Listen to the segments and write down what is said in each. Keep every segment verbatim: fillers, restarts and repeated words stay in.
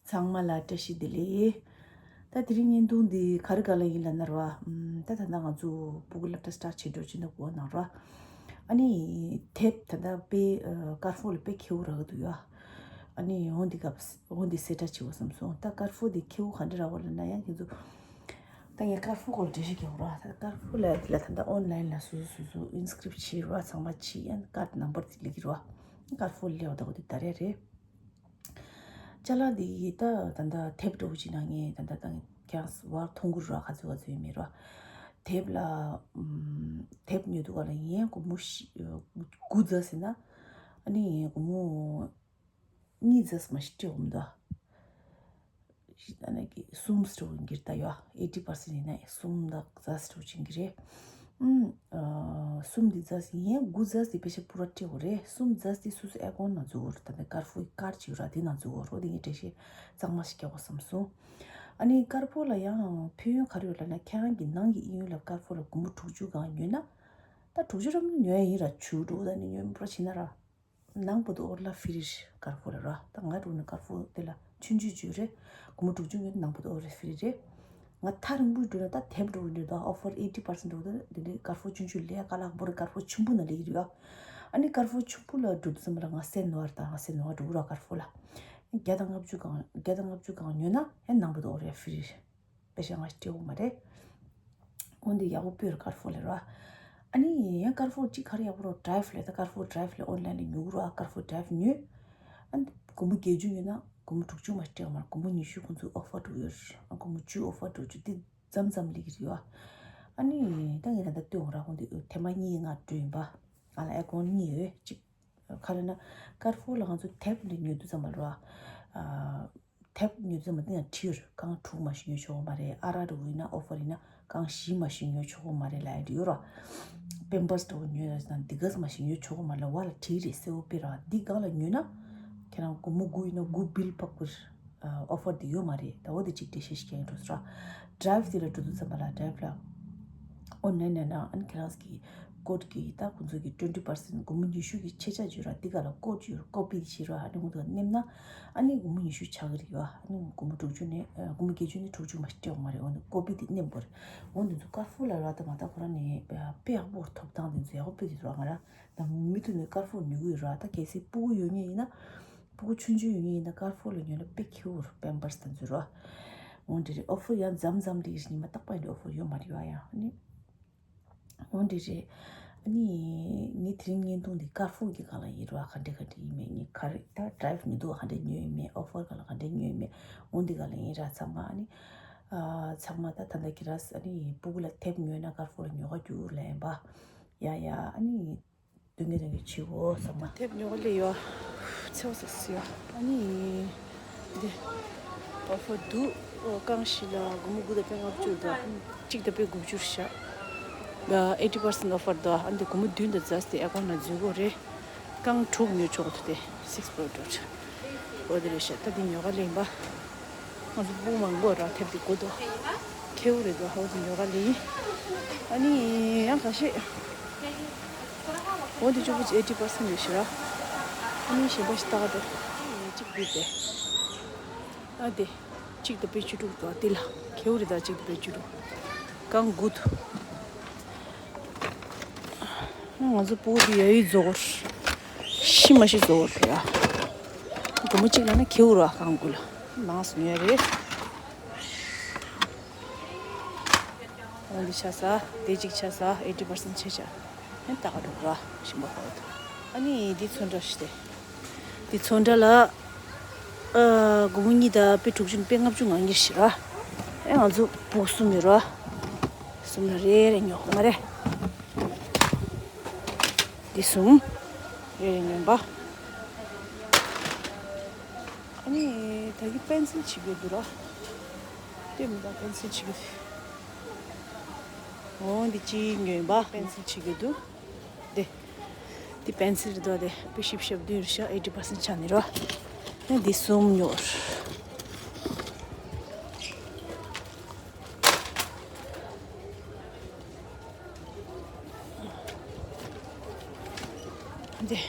ཚང་མ་ལ་བཀྲ་ཤིས་བདེ་ལེགས། ད་དེ་རིང་བརྙན་ཐུང་འདི་ག་རེ་ག་ལ་ཡིན་ལབ་ན་ར། ཨམ། ད་ད་ལྟ་ང་ཚོ་སྤུ་གུ་སློབ་གྲྭ་སི་ཊར་ཊི་བྱེད་འགྲོ་ཕྱིན་ད་གོ་ནང་ར། ཨ་ནི་དེབ་ད་ལྟ་དཔེ་ཨ། ཀར་ཧྥོ་ལ་དཔེ་ཁེ་པོ་རག་གི་འདུག་ཡ། ཨ་ནི་འོ་འདི་སྐབས་འོ་འདི་གསལ་བསྒྲགས་བྱེད་དགོས་བསམ་སོང་། ད་ཀར་ཧྥོ་འདི་ཁེ་པོ་ག་འདྲ་རག་པ་ལབ་ན་ཡང་ཁྱེད་ཚོ། ད་ངས་ཀར་ཧྥོ་སྐོར་འགྲེལ་བཤད་རྒྱག་རོགས། ད་ཀར་ཧྥོ་ལ་འདི་ལ་ད་ལྟ་ཨོན་ལའིན་ལ་སོ་སོ་སོ་སོ་ཨིན་སི་ཀི་རིབ་ཊི་བྱེད་རོགས། ཚང་མ་བྱེད་ཡ་ཀར་ཌི་ནམ་བར་དེ་སླེབས་ཀྱི་རོགས། ཀར་ཧྥོ་སླེབས་པ་ད་གོ་དེ་ད་རེད་རེད། ཅ་ལག་འདི་ད་ད་ལྟ་དེབ་འདྲ་བོ་ཅིག་ནང་ངས་ད་ལྟ་ད་ཁྱེད་རང་བར་མཐོང་གི་རོགས། ག་ཚོད་ག་ཚོད་ཡོད་མེད་རོགས། དེབ་ལ་ཨམ། དེབ་ཉོ་དུས་ག་ལ་ཡིན་སྒོར་མོ་བཞི་དགུ་ཙམ་ཟེར་ན། ཨ་ནི་སྒོར་མོ་གཉིས་ཙམ་མ་ཞིག་སྤྲད་འོང་འདུག་ཨ་ནི་གི་གསུམ་སྤྲད་འོང་གི་ད་ཡོད། ཨེ་ཊི་པར་སེན་ཊི་ཡིན་ན་གསུམ་དང་ཙམ་སྤྲད་འོང་གི་རེད། ཨུམ། ཨ། གསུམ་འདི་ཙམ་ཡིན་དགུ་ཙམ་དེ་ཕལ་ཆེར་པུ་ར་སྤྲད་དགོས་རེད། གསུམ་ཙམ་དེ་སོ་སོ་ཨེ་ཀོན་ནང་འཛུལ་དགོས་རེད། ད་ནི་ཀར་ཧྥོའི་ཀར་ཌི་ཅིག་ཡོད་ར། དེ་ནང་འཛུལ་དགོས་རེད། འོ་དེ་ངས་འགྲེལ་བཤད་གཙང་མ་ཞིག་རྒྱག་དགོས་བསམ་སོང་། ཨ་ནི་ཀར་ཧྥོ་ལ་ཡང་ཕན་ཡོན་ག་རེ་ཡོད་ལབ་ན། ཁྱེད་རང་གི་ནང་གི་དབྱིན་ཡུལ་ལ་ཀར་ཧྥོ་ལ་སྒོར་མོ་དྲུག་ཅུ་སྒང་ཉོས་ན། ད་དྲུག་ཅུ་རམ་ཉོ་ཡ་ཡིན་ར། བཅུ་དྲུག་ད་ནི་ཉོས་པ་བྱིན་ན་ར། ནང་བུད་འོར་ལ་ཧྥི་རི་རེད་ཀར་ཧྥོ་ལ་ར། ད་ང་འགྲོ་ན་ཀར་ཧྥོ་དེ་ལ་ཆུང་ཆུང་ཅིག་རེད། སྒོར་མོ་དྲུག་ཅུ་ཉོས་ན་ནང་བུད་འོར་ཧྥི་རི་རེད། ང་ཐག་རིང་པོ་འགྲོ་ན་ད་དེབ་འགྲོ་གི་འདུག་ད་ཨོ་ཕར་ཨེ་ཊི་པར་སེན་ཊི་འགྲོ་གི་འདུག་དེ་འདྲའི་ཀར་ཧྥོ་ཆུང་ཆུང་ལས་ཀ་ལག་པོ་རེད། ཀར་ཧྥོ་ཆེན་པོ་ནང་ལས་ཀྱི་རེད་ཡ། ཨ་ནི་ཀར་ཧྥོ་ཆེན་པོ་ལ་འགྲོ་དུས་ཙམ་པ་ལ་ང་སེམས་ནོར་བ་དང་ང་སེམས་ནོར་བ་འགྲོ་གི་ར་ཀར་ཧྥོ་ལ། བརྒྱ་དང་ལྔ་བཅུ་སྒང་བརྒྱ་དང་ལྔ་བཅུ་སྒང་ཉོས་ན་ཡང་ནང་བུད་འོར་ཡ་ཧྥི་རི་རེད། པེ་ཤ་ང་སྤྲད་འོང་མ་རེད། འོན་ཏེ་ཡག་པོ་སྤོས་ར་ཀར་ཧྥོ་ལ་ར། ཨ་ནི་ཡང་ཀར་ཧྥོ་གཅིག་ག་རེ་ཡག་པོ་རོ་ཌ་རའིབ་ལ། ད་ཀར་ཧྥོ་ཌ་རའིབ་ལ་ཨོན་ལའིན་ལ་ཉོ་གི་རོ། ཀར་ཧྥོ་ཌ་རའིབ་ཉོས། ཨ་ནི་སྒོར་མོ་བརྒྱད་ཅུ་ཉོས་ན་སྒོར་མོ་དྲུག་ཅུ་མ་སྤྲད་འོང་མ་རེད། སྒོར་མོ་ཉི་ཤུ་ཁོང་ཚོ་ཨོ་ཕར་འགྲོ་ཡོད་རེད། ཨ་སྒོར་མོ་བཅུ་ཨོ་ཕར་འགྲོ་རྒྱུ་དེ་མཚམས་མཚམས་སླེབས་ཀྱི་རེད་བ། ཨ་ནི་ད་ངས་ད་ལྟ་སྟོན་འོང་ར། ཁོང་དེ་ཐེངས་མ་གཉིས་ང་འགྲོ་ཡིན་པ། ང་ལ་ཨེ་ཀོན་གཉིས་ཡོད་གཅིག་ག་རེ་ན། ཀར་ཧྥོ་ལ་ང་ཚོ་དེབ་འདི་ཉོ་དུས་ཙམ་པ་ལ་ར། ཨ། དེབ་ཉོ་དུས་ཙམ་པ་འདི་ཡང་བྲིས་ཡོད་རེད། སྒང་དྲུག་མ་ཞིག་ཉོ་ཆོག་གི་མ་རེད། ཨ་ར་འདྲ་བོ་ཡིན་ན་ཨོ་ཕར་ཡིན་ན་སྒང་བཞི་མ་ཞིག་ཉོ་ཆོག་གི་མ་རེད་ལབ་ཡ་འདི་ཡོད་ར། པེམ་པར་སི་འདྲ་བོ་ཉོས་ཡོད་ན་འདི་གས་མ་ཞིག་ཉོ་ཆོག་གི་མ་རེད་ལབ་བ་ལ་བྲིས་རེད་གསལ་པོ་དཔེ་ར། འདི་སྒང་ལ་ཉོས་ན་ཁྱེད་རང་སྒོར་མོ་དགུ་ཡིན་ན་དགུ་བིལ་ཕབ་དགོས་རེད། ཨོ་ཕར་དེ་ཡོད་མ་རེད། ད་འོ་དེ་གཅིག་འགྲེལ་བཤད་ཞིག་རྒྱག་འགྲོ་ཟེར་ར། ཌ་རའིབ་དེ་ལ་འགྲོ་དུས་ཙམ་པ་ལ་ཌ་རའིབ་ལ་ཨོན་ལའིན་ནང་ན་ཨ་ནི་ཁྱེད་རང་གི་ཀོཌ་གི་ད་ཁོང་ཚོ་གི་ཊུ་ཝེན་ཊི་པར་སེན་ཊི་སྒོར་མོ་ཉི་ཤུ་གི་ཆད་ཆོག་ཡོད་ར། དེ་ག་ལ་ཀོཌ་ཡོད་ར། ཀོ་པི་དེ་བྱེད་ར། ཨ་ནི་ཁོང་ཚོ་ལ་མནན་ན་ཨ་ནི་སྒོར་མོ་ཉི་ཤུ་ཆག་གི་རེད་བ། ཨ་ནི་སྒོར་མོ་དྲུག་ཅུ་ནས་ཨ་སྒོར་མོ་བརྒྱད་ཅུ་ནས་དྲུག་ཅུ་མ་སྤྲད་ཡོང་མ་རེད། འོ་ནི་ཀོ་པི་དེ་མནན་དགོས་རེད། འོ་འདི་ཚོ་ཀར་ཧྥོ་ལ་ར་ད་མ་ད་ཁོ་རང་ནས་དཔེ་ཡག་པོ་ཐོབ་ཐང་དེ་ཚོ་ཡག་པོ་སྤེལ་དེ་ཚོ་ར། ང་ར་ད་མུ་མཐུད་ནས་ཀར་ཧྥོ་ལ་ཉོ་གི་ཡོད་ར། ད་གལ་སྲིད་སྤུ་གུ་ཡོད་མཁན་ཡིན་ན། སྤུ་གུ་ཆུང་ཆུང་ཡོད་མཁན་ཡིན་ན་ཀར་ཧྥོ་ལ་ཉོས་ན་དཔེ་ཁེ་པོ་རེད། པེམ་པར་སི་དང་འཛུལ་རོགས། འོ་འདི་རེད། ཨོ་ཕར་ཡང་མཚམས་མཚམས་འདི་ཉི་མ་རྟག་པར་འདི་ཨོ་ཕར་ཡོད་མ་རེད་བ་ཡ། ཨ་ནི། འོ་འདི་རེད། ཨ་ནི། ངས་དེ་རིང་བརྙན་ཐུང་འདི་ཀར་ཧྥོ་གི་སྒང་ལ་ཡིན་རོགས། ག་འདྲ་ག་འདྲ་ཡིན་མེད། ངས་ག་རེ་ད་ཌ་རའིབ་ཉོ་དུས་ག་འདྲ་ཉོས་ཡིན་མེད། ཨོ་ཕར་སྒང་ལ་ག་འདྲ་ཉོས་ཡིན་མེད། འོ་འདི་སྒང་ལ་ཡིན་ར་ཚང་མ། ཨ་ནི། ཨ། ཚང་མ་ད་ད་ལྟ་ཁྱེད་རང་ཨ་ནི་སྤུ་གུ་ལ་དེབ་ཉོས་ན་ཀར་ཧྥོ་ལ་ཉོ་ག་རྒྱུགས་ལབ་ཡིན་པ། ཡ་ཡ། ཨ་ནི། སྡུག་བསྔལ་རང་གི་བྱེད་འོ་ཟེར་མ། དེབ་ཉོ་ག་སླེབས་ཡོད། ཚེ་བ་ཟེར་ཟེར་ཡོད། ཨ་ནི། འདི། ཨོ་ཕར་འདུག་ཨོ་རྐང་བཞི་ལ་སྒོར་མོ་དགུ་དང་པད་ལྔ་བཅུ་དང་། གཅིག་དང་པད་དགུ་བཅུ་རེད་ཤག་ཨེ་ཊི་པར་སེན་ཊི་ཨོ་ཕར་འདུག་ཨ་འདི་སྒོར་མོ་བདུན་དང་ཙམ་དེ་ཨེ་ཀོན་ནང་འཛུལ་དགོས་རེད། རྐང་དྲུག་ཉོ་ཆོག་ཐུབ་དེ། སིགས་པོ་ཌོ་ཊི། འོ་དེ་རེད་ཤག་ད་འདི་ཉོ་ག་སླེབས་ཡིན་པ། ང་ཚོ་སྤུ་གུ་མང་པོ་ར། དེབ་དེ་དགོས་འདུག་ཁེ་པོ་རེད་འདུག་ཧོ་དེ་ཉོ་ག་སླེབས་ཡིན། ཨ་ནི་ཡང་ཁ་ཤས། འོ་དེ་གཅིག་པོ་ཅིག་ཨེ་ཊི་པར་སེན་ཊི་ཡོད་ཤག་ར། ཨ་ནི་གཞན་པ་ཞིག་ལྟ་ག་འགྲོ། ཨ་ནི་གཅིག་འདི་དེ། ཨ་དེ། གཅིག་དང་པད་བཅུ་དྲུག་འདུག་དེ་ལ་ཁེ་པོ་རེད་ད། གཅིག་དང་པད་བཅུ་དྲུག་རྐང་དགུ་འདུག་ང་ཚོ་སྤུ་གུ་དེ་ཡ་ཡི་རྫོགས་སྐོར། ཤི་མ་ཤི་རྫོགས་སྐོར་རེད་ཡ། སྒོར་མོ་གཅིག་ལ་ན་ཁེ་པོ་ར་རྐང་དགུ་ལ། མང་སུ་ཉོས་རེད། འོ་འདི་ཆ་ས། དེ་གཅིག་ཆ་ས། ཨེ་ཊི་པར་སེན་ཊི་ཆ་ས། ཨེ་ད་ག་འགྲོ་ར་ཞིམ་པོ་ཧོ་ད། ཨ་ནི་འདི་ཚོན་ཁྲ་ཞིག་སྟེ། འདི་ཚོན་ཁྲ་ལ། ཨ། སྒོར་མོ་གཉིས་དང་པད་དྲུག་ཅུ་ནས་པད་ལྔ་བཅུ་ང་གཉིས་ཤི་ར། ཨེ་ང་ཚོ་སྤུ་གུ་གསུམ་ཡོད་ར། གསུམ་ལ་རེ་རེ་ཉོ་མ་རེད། འདི་གསུམ། རེ་རེ་ཉོན་པ། ཨ་ནི་ད་གི་པེན་སིལ་བྱེད་དགོས་འདུག་ར། ལྟོས་མི་འདུག་པེན་སིལ་བྱེད་དགོས། འོ་འདི་གཅིག་ཉོན་པ། པེན་སིལ་བྱེད་དགོས་འདུག་འདི། འདི་པེན་སིལ་རེད་འདུག་དེ་པི་ཤིབ་ཤབ་བདུན་རེད་ཤག་ཨེ་ཊི་པར་སེན་ཊི་ཆག་ནི་ར། ཨ་འདི་གསུམ་ཉོ། འདི།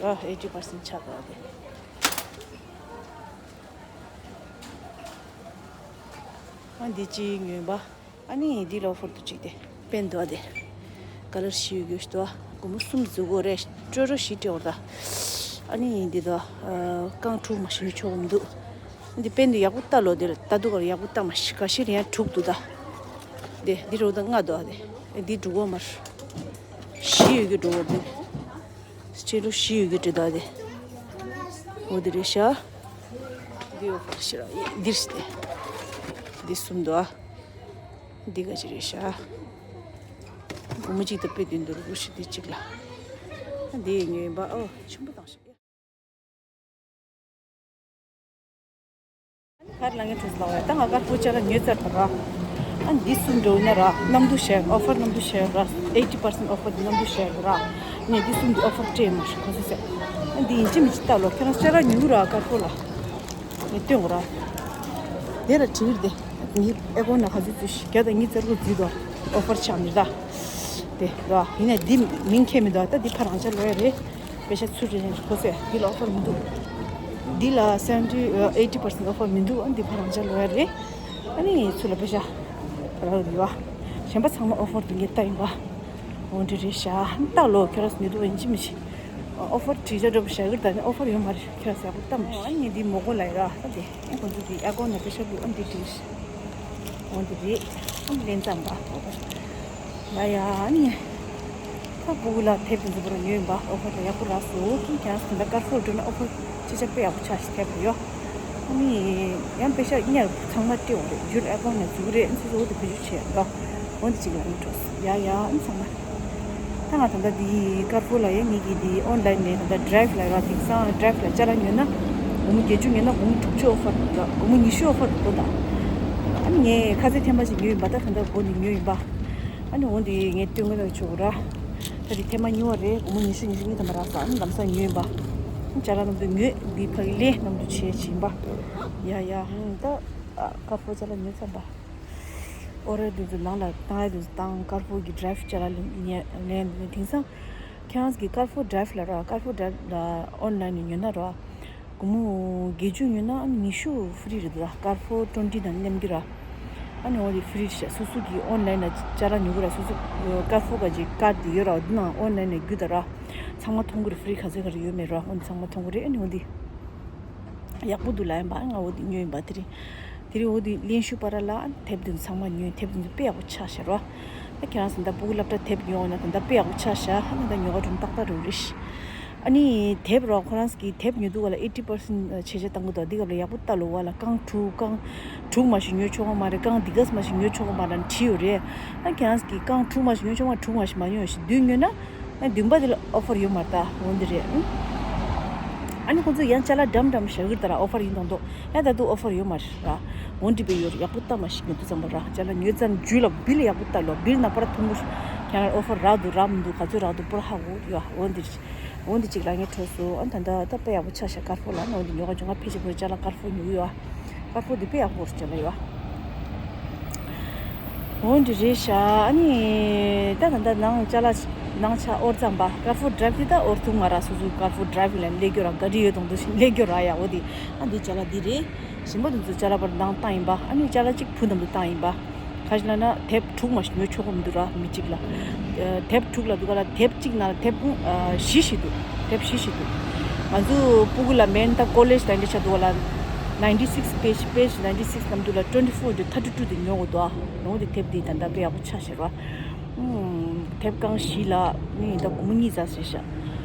ཨ། ཨེ་ཊི་པར་སེན་ཊི་ཆག་ག་འདི། ཨ་འདི་གཅིག་ཉོས་པ། ཨ་ནི་འདི་ལ་ཨོ་ཕར་དུ་གཅིག་དེ་པན་དོ་དེ། ཀ་ལར་བཞི་ཡོད་རྒྱུ་ཞིག་འདུག་ཨ། སྒོར་མོ་གསུམ་འཛུགས་དགོས་རེད། སྤྲོད་རོགས་ཞིག་སྤྲད་འོར་ད། ཨ་ནི་འདི་དོ། རྐང་དྲུག་མ་ཞིག་ཆོག་མི་འདུག་འདི་པན་དོ་ཡག་པོ་ལྟ་ལོ། འདི་ལ་ལྟ་འདུག་ག་ཡག་པོ་ལྟ་མ་ཤི་ག་ཤི་རེ་ཡང་དྲུག་འདུག་ད། དེ་འདི་རོགས་ད་ལྔ་འདུག་ཨ། དེ་འདི་དྲུག་འོ་མར། བཞི་ཡོད་རྒྱུ་འགྲོ་བར་འདུག་སྤྲོད་རོགས་བཞི་ཡོད་རྒྱུ་འདྲ་འདུག་ཨ། དེ་འོ་དེ་རེད་ཤག་འདི་ཡོད་པར་ཤི་ར་འདིར་ཤི་དེ། འདི་གསུམ་འདུག་ཨ། འདི་ག་ཅི་རེད་ཤག་སྒོར་མོ་གཅིག་དང་པད་དུས་འདུག་རུ་ཤི་འདི་གཅིག་ལ། འདི་ཉོས་པ་ཨོ་ཆེན་པོ་དང་ཤི། ཁར་ལ་ངས་དྲིས་ལ་ད་ང་དཀར་པོ་ཅ་ལག་ཉོས་ཚར་ད་ར། ཨ་འདི་གསུམ་འགྲོ་ན་ར་གནམ་དུ་ཤར་ཨོ་ཕར་གནམ་དུ་ཤར་ར་ཨེ་ཊི་པར་སེན་ཨོ་ཕར་འདི་གནམ་དུ་ཤར་ར། ངས་འདི་གསུམ་འདི་ཨོ་ཕར་སྤྲད་མ་ཤི་གོ་སོ་སེ། ཨ་འདི་ཡིན་གཅིག་མིན་གཅིག་ལྟ་ལོ་ཁྱེད་རང་ཅ་ལག་ཉོ་གི་ར་དཀར་པོ་ལ། ངས་སྟོན་གོ་ར། དེ་ལ་བྲིས་ཏེ། ངས་ཨེ་ཀོན་ན་ག་ཚོད་བཙུགས་ཤིག་བརྒྱ་དང་ཉི་ཤུ་རྩ་དགུ་བརྩིས་དོ། ཨོ་ཕར་ཆགས་མི་ད། དེ་ར་ཡིན་ན་འདི་མིང་ཁྱད་མི་འདུག་ད་འདི་ཕར་རང་ཅ་ལོ་ཡ་རེད། པེ་ཤ་ཚུར་རེ་ཁོ་ཚོས་འདི་ལ་ཨོ་ཕར་མི་འདུག་འདི་ལ་སེ་ཝེན་ཊི་ཨེ་ཊི་པར་སེན་ཨོ་ཕར་མི་འདུག་ཨ་འདི་ཕར་རང་ཅ་ལོ་ཡ་རེད། ཨ་ནི་ཚུར་ལ་པེ་ཤ་རག་ཡོད་བ། གཞན་པ་ཚང་མ་ཨོ་ཕར་འདུག་ངས་ལྟ་ཡིན་པ། འོ་འདི་རེད་ཤག་ལྟ་ལོ་ཁྱོད་རང་ཉོ་འདུག་ཡིན་གཅིག་མིན་གཅིག་ཨོ་ཕར་བྲིས་ཆ་འགྲོ་བ་ཞག་གི་ད་ནི་ཨོ་ཕར་ཡོད་མ་རེད་ཁྱོད་རང་ཡག་པོ་ལྟ་མ་ཤེས། ཨ་ནི་འདི་མོ་གོ་ལ་ཡ་ར་ད་དེ། ཨ་ཁོང་ཚོ་གི་ཨ་ཀོན་ནས་པེ་ཤ་བླུགས་ཨ་འདི་བྲིས། འོ་འདི་རེད། ཨ་ལེན་ཙམ་པ། ཡ་ཡ་ཨ་ནི། ད་སྤུ་གུ་ལ་དེབ་དེ་ཚོ་པོ་ར་ཉོས་ཡིན་པ་ཨོ་ཕར་ལ་ཡག་པོ་རག་སོང་། ཁྱེད་རང་ཚོ་ད་དཀར་པོ་འགྲོ་ན་ཨོ་ཕར་ཅི་ཆ་དཔེ་ཡག་པོ་ཆགས་ཤིག་དེབ་རེད་ཡོ། ཨ་ནི། ཡང་པེ་ཤ་གཉེར་ཚང་མ་སྤྲད་འོང་རེད་རྒྱུ་ཨ་ཀོན་ནས་འཛུགས་རེད་ཨ་ཚོ་ཚོ་འོ་དེ་བེད་སྤྱོད་བྱས་ཡོ། འོ་འདི་གཅིག་ལ་ཨ་ནི་འགྲོ་སོང་ཡ་ཡ་ཨ་ནི་ཚང་མ། ད་ང་ད་ལྟ་འདི་དཀར་པོ་ལ་ཡ་ངེད་ཀྱི་འདི་ཨོན་ལན་ནས་ད་ལྟ་ཌི་རའིབ་ལ་ར་དེང་སང་ཌི་རའིབ་ལ་ཅ་ལག་ཉོས་ན་སྒོར་མོ་བརྒྱད་ཅུ་ཉོས་ན་སྒོར་མོ་དྲུག་ཅུ་ཨོ་ཕར་འདུག་ད་སྒོར་མོ་ཉི་ཤུ་ཨོ་ཕར་འདུག་གོ་ད། ཨ་ནི་ངས་ཁ་ཚིག་ཐེངས་མ་ཞིག་ཉོས་ཡིན་པ་ད་ད་ལྟ་སྒོ་ནས་ཉོས་ཡིན་པ། ཨ་ནི་འོ་འདི་ངས་སྟོན་གི་ན་ཆོག་གི་ར། ད་དེ་ཐེངས་མ་ཉོས་པ་རེད་སྒོར་མོ་ཉི་ཤུ་ཉི་ཤུ་གཉིས་ཐམ་པ་རག་ས་ཨ་ནི་ལམ་སང་ཉོས་ཡིན་པ། ཅ་ལག་རྣམས་དུ་ཉོས་འདི་ཕ་གི་ལས་རྣམས་དུ་བྱས་བྱིན་པ། ཡ་ཡ་ད་དཀར་པོ་ཅ་ལག་ཉོས་ཚར་པ། ཨོ་རེད་འདི་ཚོ་ནང་ལ་བཏང་ཡ་འདི་ཚོ་བཏང་དཀར་པོ་གི་ཌི་རའིབ་ཅ་ལག་ལེན་ལེན་དེང་སང་ཁྱེད་རང་གི་དཀར་པོ་ཌི་རའིབ་ལ་ར་དཀར་པོ་ཌི་རའིབ་ལ་ཨོན་ལན་ནས་ཉོས་ན་ར། སྒོར་མོ་བརྒྱད་ཅུ་ཉོས་ན་ཉི་ཤུ་ཧྥི་རི་རེད་འདུག་ད་དཀར་པོ་ཊོན་ཊི་དང་མཉམ་གི་ར། ཨ་ནི་འོ་དེ་ཧྥི་རི་ཤ་སོ་སོ་གི་ཨོན་ལན་ལ་ཅ་ལག་ཉོ་གི་ར་སོ་སོ་དཀར་པོ་ག་ཅིག་ཀར་དེ་ཡོད་ར་འོ་དེ་ནང་ཨོན་ལན་ལ་རྒྱུ་ད་ར། ཚང་མ་མཐོང་གི་རེད་ཧྥི་རི་ག་ཚོད་ག་རེ་ཡོད་མེད་ར་འོ་དེ་ཚང་མ་མཐོང་གི་རེད་ཨ་ནི་འོ་དེ། ཡག་པོ་འདུག་ལ་ཡིན་པ་ང་འོ་དེ་ཉོས་ཡིན་པ་དེ་རིང་། དེ་རིང་འོ་དེ་ལེན་ཤུ་པ་ར་ལ་དེབ་དེ་ཚོ་ཚང་མ་ཉོས་དེབ་དེ་ཚོ་དཔེ་ཡག་པོ་ཆགས་ཤག་ར། ད་ཁྱེད་རང་ཚོ་ད་སྤུ་གུ་སློབ་གྲྭ་དེབ་ཉོ་འོང་ན་ད་ལྟ་དཔེ་ཡག་པོ་ཆགས་ཤག་ཨ་ནི་ད་ཉོ་ག་འགྲོ་ན་ཏག་ཏག་འགྲོ་རེད། ཨ་ནི་དེབ་རོགས་ཁོ་རང་གི་དེབ་ཉོ་དུས་ག་ལ་ཨེ་ཊི་པར་སེན་ཊི་ཆད་ཆད་བཏང་གི་འདུག་འདི་སྐབས་ལ་ཡག་པོ་ལྟ་ལོ་བ་ལ་རྐང་དྲུག་རྐང་དྲུག་མ་ཞིག་ཉོ་ཆོག་གི་མ་རེད་རྐང་འདི་ག་ཙམ་མ་ཞིག་ཉོ་ཆོག་གི་མ་རེད་བྲིས་ཡོད་རེད། ཨ་ཁྱེད་རང་གི་རྐང་དྲུག་མ་ཞིག་ཉོ་ཆོག་མ་དྲུག་མ་ཞིག་མ་ཉོ་ཞིག་བདུན་ཉོ་ན་ཨ་བདུན་པ་དེ་ལ་ཨོ་ཕར་ཡོད་མ་རེད་ད་འོ་འདི་རེད། ཨ་ནི་ཁོང་ཚོ་ཡང་ཅ་ལག་འགྲམ་འགྲམ་བཞག་གི་རེད་ད་ར་ཨོ་ཕར་ཡིན་མདོག་མདོག་ཡང་ད་དུང་ཨོ་ཕར་ཡོད་མ་རེད་ར། འོ་འདི་པས་ཡོད་རེད་ཡག་པོ་ལྟ་མ་ཞིག་ཉོ་དུས་ཙམ་པ་ར་ཅ་ལག་ཉོས་ཙམ་རྒྱུ་ལ་བིལ་ཡག་པོ་ལྟ་ལོ་བིལ་ནང་པར་མཐོང་གི་རེད་ཁྱེད་རང་ཨོ་ཕར་རག་འདུག་རག་མི་འདུག་ག་ཚོད་རག་འདུག་པོར་ཧ་གོ་ཡོད་འོ་འདི་རེད། འོ་འདི་གཅིག་ལ་ངས་འཕྲོད་སོང་ཨ་ད་ད་ད་དཔེ་ཡག་པོ་ཆགས་ཤག་དཀར་པོ་ལ་ནི་འོ་འདི་ཉོ་ག་འཇོག་ང་ཕལ་ཆེར་པོ་ཅ་ལག་དཀར་པོ་ཉོ་གི་ཡོད་ཨ། དཀར་པོ་འདི་དཔེ་ཡག་པོ་རེད་ཅ་ལག་ཡོད་ཨ། འོ་འདི་རེད་ཤག་ཨ་ནི་ད་ད་ད་ནང་ཅ་ལག་ནང་ཆ་འོར་ཙམ་པ་དཀར་པོ་ཌི་རའིབ་འདི་ད་འོར་ཐུག་མ་ར་སོ་སོའི་དཀར་པོ་ཌི་རའིབ་ལ་སླེབས་རྒྱུ་ར་ག་འདྲི་ཡོད་དང་དུ་ཞིག་སླེབས་རྒྱུ་ར་ཡ་འོ་འདི་ཨ་འདི་ཅ་ལག་འདི་རེད། ཞིམ་པོ་དེ་ཚོ་ཅ་ལག་པར་འདང་བཏང་ཡིན་པ་ཨ་ནི་ཅ་ལག་གཅིག་བུ་འདམ་དུ་བཏང་ཡིན་པ། ག་ཞིག་ལ་ན་དེབ་དྲུག་མ་ཞིག་ཉོ་ཆོག་གི་མི་འདུག་ར་མི་གཅིག་ལ། དེབ་དྲུག་ལ་འདུག་ག་ལ་དེབ་གཅིག་ནང་ལ་དེབ་ཨ་བཞི་ཞིག་འདུག་དེབ་བཞི་ཞིག་འདུག་ང་ཚོ་སྤུ་གུ་ལ་མེན་ད་ཀོ་ལེཇ་དང་འདྲ་ཆགས་འདུག་ག་ལ། ninety six page page ninety six ལམ་དུ་ལ་twenty four to thirty two དེ་ཉོ་དགོས་འདུག་ཨ། ནོ་དེ་དེབ་དེ་ད་ལྟ་དཔེ་ཡག་པོ་ཆགས་ཤག་ར། དེབ་རྐང་བཞི་ལ་ནི་ད་སྒོར་མོ་གཉིས་ཙམ་ཞིག་རེད་ཤག་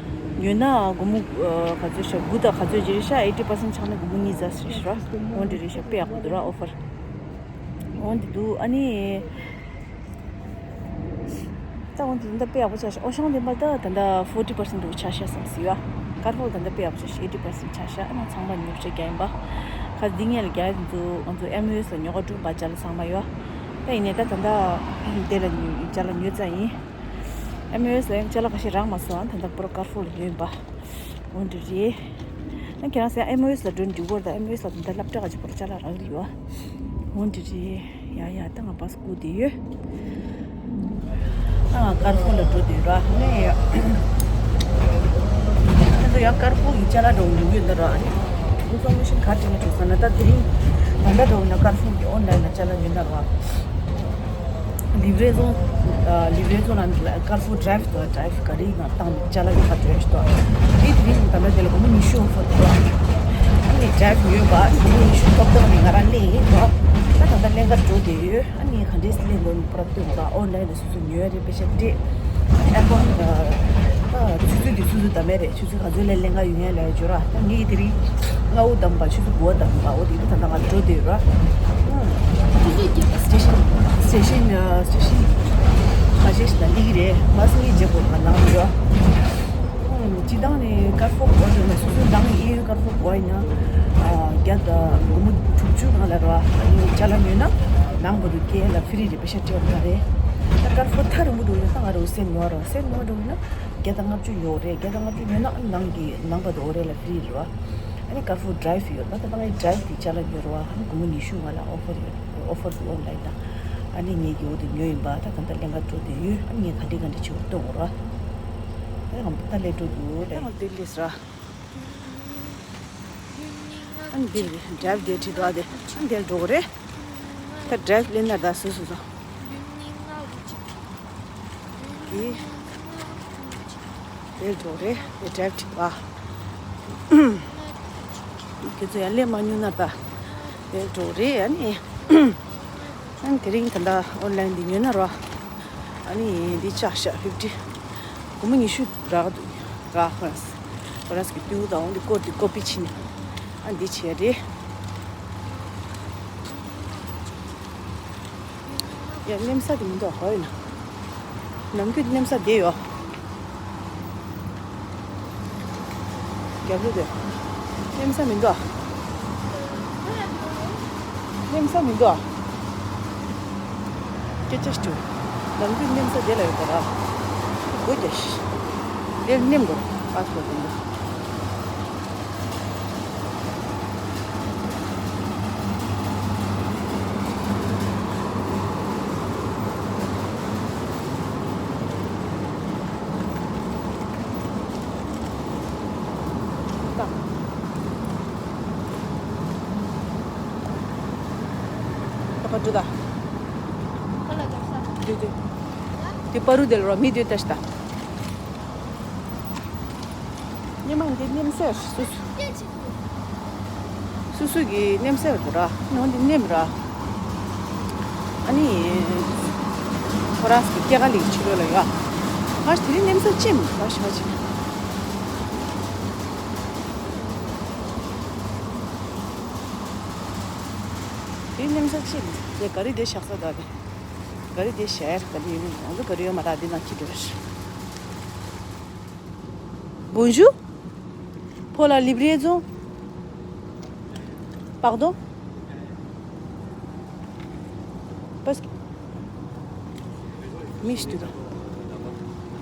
ཉོས་ན་སྒོར་མོ་ག་ཚོད་ཤག་དགུ་དང་ག་ཚོད་ཅིག་རེད་ཤག eighty percent ཆག་ན་སྒོར་མོ་གཉིས་ཙམ་ཞིག་རེད་ཤག་འོ་འདི་རེད་ཤག་དཔེ་ཡག་པོ་འདུག་ར་ཨོ་ཕར། འོ་འདི་འདུག་ཨ་ནི། ད་འོ་འདི་འདི་དཔེ་ཡག་པོ་ཆགས་ཤག་ཨོ་ཤང་དེ་མ་ད་ད་ལྟ་forty percent འདུག་ཆགས་ཤག་བསམ་སྲིད་ཡ། དཀར་པོ་ད་ལྟ་དཔེ་ཡག་པོ་ཆགས་ཤག eighty percent ཆགས་ཤག་ཨ་ནི་ཚང་མ་ཉོ་ཆ་རྒྱག་ཡིན་པ། ཁ་འདི་ངས་ལ་རྒྱག་ཡ་འདི་ཚོ་ང་ཚོ་ཨེམ་ཨོ་ཨེས་ལ་ཉོ་ག་འགྲོ་བ་ཅ་ལག་ཚང་མ་ཡོད། ད་ཡིན་ནའི་ད་ད་ལྟ་དེ་ལ་ཉོ་ཅ་ལག་ཉོས་ཙང་ཡིན། ཨེམ་ཨོ་ཨེས་ལ་ཡང་ཅ་ལག་ཁ་ཤས་རག་མ་སོང་ཨ་ད་ལྟ་པོ་ར་དཀར་པོ་ལ་ཉོས་ཡིན་པ། འོ་འདི་རེད། ཨ་ཁྱེད་རང་ཚོ་ཨེམ་ཨོ་ཨེས་ལ་འགྲོ་འགྲིག་གོ་རེད་ད་ཨེམ་ཨོ་ཨེས་ལ་ད་ལྟ་སློབ་གྲྭ་ག་ཅིག་པོ་ར་ཅ་ལག་རག་གི་རེད་ཡོད། འོ་འདི་རེད། ཡ་ཡ་ད་ང་བཱས་སྒུག་བསྡད་ཡོད། ཨ་ང་དཀར་པོ་ལ་འགྲོ་བསྡད་ཡོད་ར་ནས་ཡ། ཁྱེད་ཚོ་ཡང་དཀར་པོ་གི་ཅ་ལག་འགྲོ་འགྲིག་ཡོད་འདི་ར་ཨ་ནི། ཨིན་ཕོར་མེ་ཤན་ག་དྲི་ན་དྲི་ས་ན་ད་དེ་རིང་། ད་ལྟ་འགྲོ་ན་ཀར་ཕུར་གྱི་ཨོན་ལན་ལ་ཅ་ལག་ཉོས་ན་ར། ལི་བྲེ་ཛོན། ལི་བྲེ་ཛོན་ལ་ཀར་ཕུར་ཌ་རའིབ་དུ་ཌ་རའིབ་ག་རེ་ཡིན་ན་བཏང་ནས་ཅ་ལག་གི་ཁ་འདོན་ཞིག་ཏོ། དེ་དེ་རིང་ད་ལྟ་དེ་ལ་སྒོར་མོ་ཉི་ཤུ་ཨོ་ཕར་འདུག་ཨ་ནི་ཌ་རའིབ་ཉོས་པ་སྒོར་མོ་ཉི་ཤུ་ཐོབ་ཐང་ནས་ང་རང་ལེན་ཡིན་ར། ད་ད་ལྟ་ལེན་ག་འགྲོ་བསྡད་ཡོད། ཨ་ནི་ག་འདྲས་ལེན་དགོས་ནི་པུ་ར་སྟོན་དགོས་ར། ཨོན་ལན་ལ་སོ་སོ་ཉོས་རེད། པེ་ཤ་སྤྲད། ཨེ་ཧོན་ད་ཆུ་ཚོད་དེ་སོ་སོ་ད་མེད་རེད། ཆུ་ཚོད་ག་ཚོད་ལ་ལེན་ག་ཡོང་ཡ་ལ་ཡ་འཇོ་ར། ད་ངས་དེ་རིང་སྔ་བོ་བདམས་པ་ཆུ་ཚོད་དགུ་པ་བདམས་པ་འོ་དེ་ད་ད་ང་འགྲོ་བསྡད་ཡོད་ར། སི་ཊེ་ཤན་སི་ཊེ་ཤན་སི་ཊེ་ཤན་ཁ་ཤས་ཤིག་ད་འདི་གི་རེད། བྷ་སི་གཉིས་བརྗེ་དགོས་ང་ནང་ཡོད། སྤྱི་བཏང་ནས་ཀར་ཕོར་གོ་ཡིན་ན་སོ་སོའི་ནང་གཡས་གཡོན་ཀར་ཕོར་གོ་ཡིན་ན་བརྒྱ་དང་སྒོར་མོ་དྲུག་ཅུ་ནང་ལ་ར། ཨ་ནི་ཅ་ལག་ཉོས་ན་ནང་མ་གཏོགས་སྐྱེལ་ཡ་ལ་ཕི་རི་རེད། པེ་ཤ་སྤྲད་ཡ་མ་རེད། ད་ཀར་ཕོར་ཐག་རིང་པོ་འགྲོ་ཡིན་ན་ད་ང་རང་སེམས་ཉོ་བ་ར། སེམས་ཉོ་བ་འགྲོ་ཡིན་ན་བརྒྱ་དང་ལྔ་བཅུ་ཉོ་རེད། བརྒྱ་དང་ལྔ་བཅུ་ཉོས་ན་ཨ་ནི་ནང་གི་ནང་མ་གཏོགས་འོ་རེད་ལ་ཕི་རི་རེད་བ། ཨ་ནི་ཀར་ཕོར་ཌ་རའིབ་ཡོད་ད། ད་ལྟ་ངས་ཌ་རའིབ་གི་ཅ་ལག་ཉོས་ར་བ། ཨ་ནི་སྒོར་མོ་ཉི་ཤུ་ང་ལ་ཨོ་ཕར་ཡོད། ཨོ་ཕར་འདུག་ཨོན་ལན་ད། ཨ་ནི་ངས་ཀྱི་འོ་དེ་ཉོས་ཡིན་པ། ད་གང་ལྟར་ལེན་ག་འགྲོ་བསྡད་ཡོད། ཨ་ནི་ངས་ག་འདྲས་ག་འདྲས་བྱེད་དགོས་སྟོན་དགོས་ར། ཨ་ནི་ད་ལས་འགྲོ་འདུག་ལས། ཨ་ནི་དེ་ལས་ར། ཨ་ནི་དེ་ལས་ཌ་རའིབ་དེ་བྲིས་འདུག་ཨ་དེ་ཨ་ནི་དེ་ལ་འགྲོ་དགོས་རེད། ད་ཌ་རའིབ་ལེན་ན་ད་སོ་སོ་སོ། དེ་དེ་འགྲོ་རེད། དེ་ཌ་རའིབ་བྲིས་པ། ཁྱེད་ཚོ་ཡང་ལས་མ་ཉུང་ན་ད་དེ་འགྲོ་རེད། ཨ་ནི་ཨ་ནི་དེ་རིང་ད་ལྟ་ཨོན་ལན་འདི་ཉོས་ན་ར། ཨ་ནི་འདི་ཆག་ཤག་ཕིབ་ཊི། སྒོར་མོ་ཉི་ཤུ་རག་འདུག་ར། ཁོ་རང་ཁོ་རང་གི་ཏུའུ་དང་འོ་འདི་ཀོ་འདི་ཀོ་པི་ཕྱིན། ཨ་འདི་བྱས་རེད། ཡ་མནན་ས་དེ་མི་འདུག་ཧོ་ཡིན་ན། ནམ་རྒྱུན་མནན་ས་དེ་ཡོད། རྒྱབ་ལོགས་དེ། མནན་ས་མི་འདུག་མནན་ས་མི་འདུག་སྐད་ཆ་ཞུ། ནམ་རྒྱུན་མནན་ས་དེ་ལ་ཡོད་པ་ར། སྒོ་རྒྱག་ཤི། དེར་མནན་དགོས། པཱ་སི་པོར་དེ་འདུག पापा जुदा। दे दे। ते परू दिल रो मी दे तस्ता। ཉི་མ་འདི་ནེམ་སེར་སུ་སུ། སུ་སུ་གི་ནེམ་སེར་དུ་ར་ནང་འདི་ནེམ་ར། ཨ་ནི་ཁོ་རང་གི་སྐྱེ་ག་ལི་ཆུ་ལོ་ལ་ཡ། ང་དེ་རིང་ནེམ་སེར་ཅེམ་ཁ་ཤ་ཅེམ། དེ་ནེམ་སེར་ཅེམ་དེ་ག་རི་དེ་ཤག་ས་ད་དེ། ག་རི་དེ་ཤར་ག་རི་ཡོད་ང་ཚོ་ག་རི་ཡོད་མ་ར་དེ་ནང་ཁྱི་འགྲོ། Bonjour. Pour la livraison. Pardon? Parce que. Michel.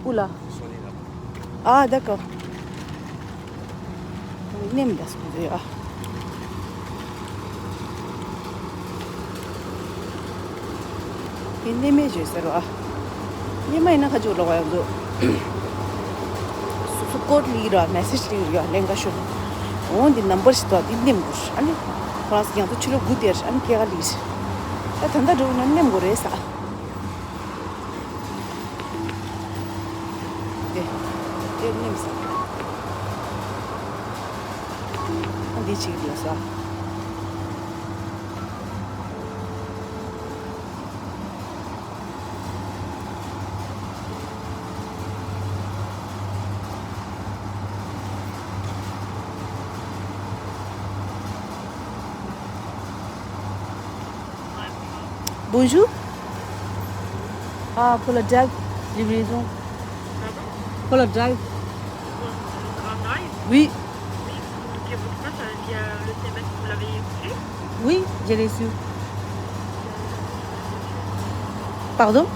Oula. Ah, d'accord. ནེམ་ད་སུ་རེད་ཨ། དེ་ནེམ་མེ་བརྗོད་ཟེར་བ། ཉི་མ་ཡིན་ན་ཁ་ཅིག་ལོག་ཡོང་འདུག་སོ་སོ་ཀོཌ་ལི་ར་མེ་སེཇ་ལི་ར་ལེན་ག་ཤོར། འོ་འདི་ནམ་བར་ཞིག་ཏོ་འདི་ནེམ་དགོས། ཨ་ནི་ཁོ་རང་ཡང་ཚོ་ཕྱི་ལོགས་སྒུག་དེར་ཨ་ནི་སྐྱེ་ག་ལི་རེད། ད་ད་ལྟ་འགྲོ་ན་ནེམ་དགོས་རེད་ས། དེ་དེ་ནེམ་ས། ཨ་འདི་ཅིག་ཡོད་ས། Bonjour. Ah, pour la drive, livraison. Pardon? Pour la drive. Pour le grand drive? Oui. Oui, vous communiquez votre poste via le S M S, vous l'avez écouté? Oui, j'ai reçu. Pardon? Euh,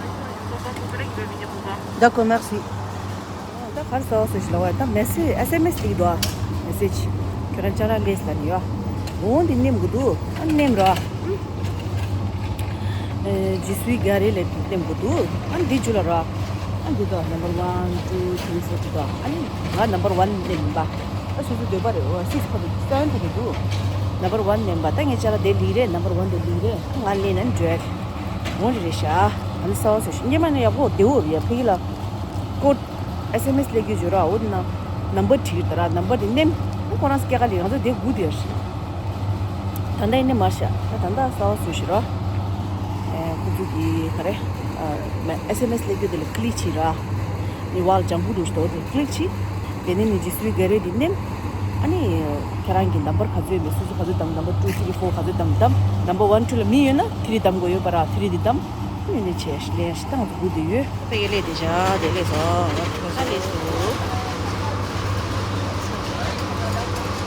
oui, je pense que mon collègue va venir vous voir. D'accord, merci. ད་གར་སོ་སོ་ཞིག་ལ་བ་ད་མེ་སེ་ཨེས་ཨེམ་ཨེས་ལིག་འདུག་མེ་སེ་ཇི། ཁྱོད་རང་ཅ་ལག་ལས་ལ་ནི་ཡོད། འོ་འདི་ནེམ་གི་འདུག་ཨ་ནེམ་ར། ཨ། ཇི་སུའི་ག་རེ་ལས་འདི་ནེམ་གི་འདུག་ཨ་འདི་ཇུ་ལ་ར། ཨ་འདི་དོ་number one, two, three, four འདི་དོ། ཨ་ནི་ང་number one ནེམ་པ། ཨ་སོ་སོ་འདོད་པ་རེད། འོ་six ཁ་དུ་seven ཁ་དུ་འདུག་ནམ་བར་ཝན་མིན་པ། ད་ངས་ཅ་ལག་དེ་ལི་རེད། ནམ་བར་ཝན་དེ་ལི་རེད། ང་ལེན་ནས་འགྲོ་ཡ་རེད། འོང་རེད་ཤག་ཨ་ནི་གསར་པ་བཟོ་ཤིག་སྔོན་མ་ནས་ཡག་པོ་བདེ་བོ་རེད། ཕ་གི་ལ་ཀོཌ་ཨེས་ཨེམ་ཨེས་སླེབས་རྒྱུ་བརྗོད་ར། འོ་དེ་ན་ནམ་བར་བྲིས་ད་ར། ནམ་བར་དེ་མནན། ཨ་ཁོ་རང་སྐྱེལ་ག་ལི། ང་ཚོ་དེ་སྒུག་བསྡད་ཡོད་རེད། ད་ལྟ་ཡིན་ནི་མ་རེད་ཤག་ད་ད་ལྟ་གསར་པ་བཟོ་ཤིག་ར། ཨེ་ཁོ་ཚོ་གི་ག་རེ་ཨེས་ཨེམ་ཨེས་སླེབས་རྒྱུ་དེ་ལ་ཀི་ལིག་བྱེད་ར། ནི་ཝལ་ལ་ལྗང་ཁུ་འདུག་ཤག་དེ་ཀི་ལིག་བྱེད། དེ་ནས་ནི་རྗེས་སུའི་ག་རེ་དེ་མནན། ཨ་ནི་ཁྱེད་རང་གི་ནམ་བར་ག་ཚོད་ཡོད་མེད། སོ་སོ་ག་ཚོད་བདམས། ནམ་བར་ཊུ་ཐི་རི་ཕོར་ག་ཚོད་བདམས་བདམས། ནམ་བར་ཝན་ཊུ་ལ་མི་ཡོད་ན་ཐི་རི་བདམས་དགོས་ཡོད་པ་ར། ཐི་རི་དེ་བདམས། ཨ་ནི་ནི་བྱས་ལེན་ཤིག་ད་ང་ཚོ་སྒུག་བསྡད་ཡོད། དེ་ག་ལས་དེ་བྱ་དེ་ལས་སོ། ད་ལས་སོ།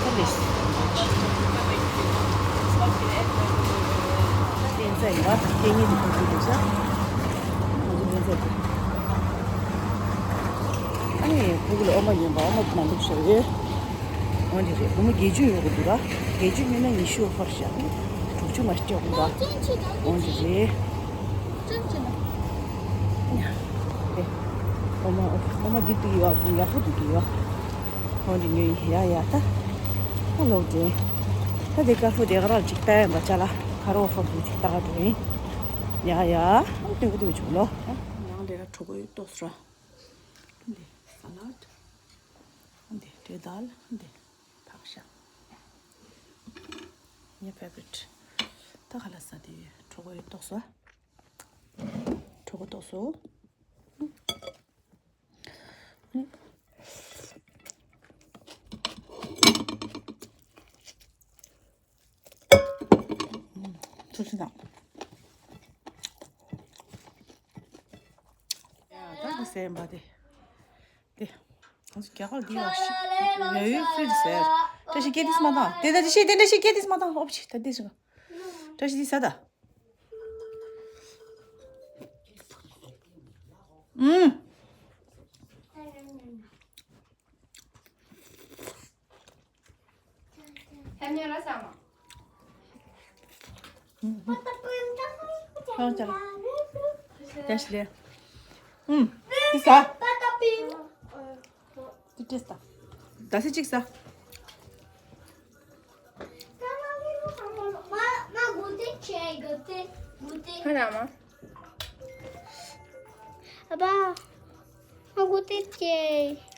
ད་ལས་སོ། ད་ལྟ་ཡིན་པ་སྐད་ངན་དེ་ཁོང་ཚོའི་ལས་བྱ། ཁོང་ཚོ་ལས་བྱ་དེ། ཨ་ནི་ཕྲུ་གུ་ལ་འོ་མ་ཉོས་པ། འོ་མ་མ་འདུག་ཤག་འོ་འདི་རེད། སྒོར་མོ་བརྒྱད་ཅུ་ཉོ་དགོས་འདུག་ར། བརྒྱད་ཅུ་ཉོས་ན་ཉི་ཤུ་ཨོ་ཕར་བཞག་དྲུག་ཅུ་མ་སྤྲད་དགོས་འདུག་འོ་འདི་རེད། ཨེ། འོ་མ་འོ་མ་འདི་འདུག་ཡོད། ཡག་པོ་འདུག་གི་ཡོད། འོ་འདི་ཉོས་ཡིན། ཡ་ཡ་ད། ད་ལོག་འདྲེན། ད་དེ་ཀ་ཧྥུ་དེ་ག་རང་ཅིག་ལྟ་ཡིན་པ། ཅ་ལག་ཁ་རོག་ཧྥུ་དེ་ཅིག་ལྟ་ག་འགྲོ་ཡིན། ཡ་ཡ། ཨ་སྟོན་གི་འདུག་ཆུག་ལོ། ནང་དེ་ལ་གྲོ་གོས་ཏོག་ཙམ་ར། འདི་ས་ལད། འདི་འབྲས་དལ། འདི་ཕག་ཤ། ངའི་ཕེ་ཝ་རི་ཊི། ད་ག་ལ་ཟ་དེ་གྲོ་གོས་ཏོག་ཙམ། གྲོ་གོས་ཏོག་ཙམ། ཚོད་ཚོད་དང་། ཡ་ད་ག་ཟེར་ཡིན་པ་དེ། དེ། ང་ཚོ་རྒྱ་གར་འདི་ཡག་ཤི། ཡ་ཡོད་ཧྥི་རི་ཟེར། བཀྲ་ཤིས་སྐད་དེ་མ་བཏང་། དེ་འདྲ་ཅི་ཤེས། དེ་འདྲ་ཤི་སྐད་དེ་མ་བཏང་། ཨོ་ཕྱི་ད་འདི་ཟེར། བཀྲ་ཤིས་འདི་ཟ་ད། ཨུམ། ཧེ་མཉམ་ལ་ས་མ། ཧང་ཅ་ལ། བཀྲ་ཤིས་ལེ། ཨུམ། འདི་ཟ། འདི་ཏེས་ད། ད་སེ་གཅིག་ཟ། ཁ་ར་མ། ཨ་ཕ། ང་གོ་ཏེ་ཅེ།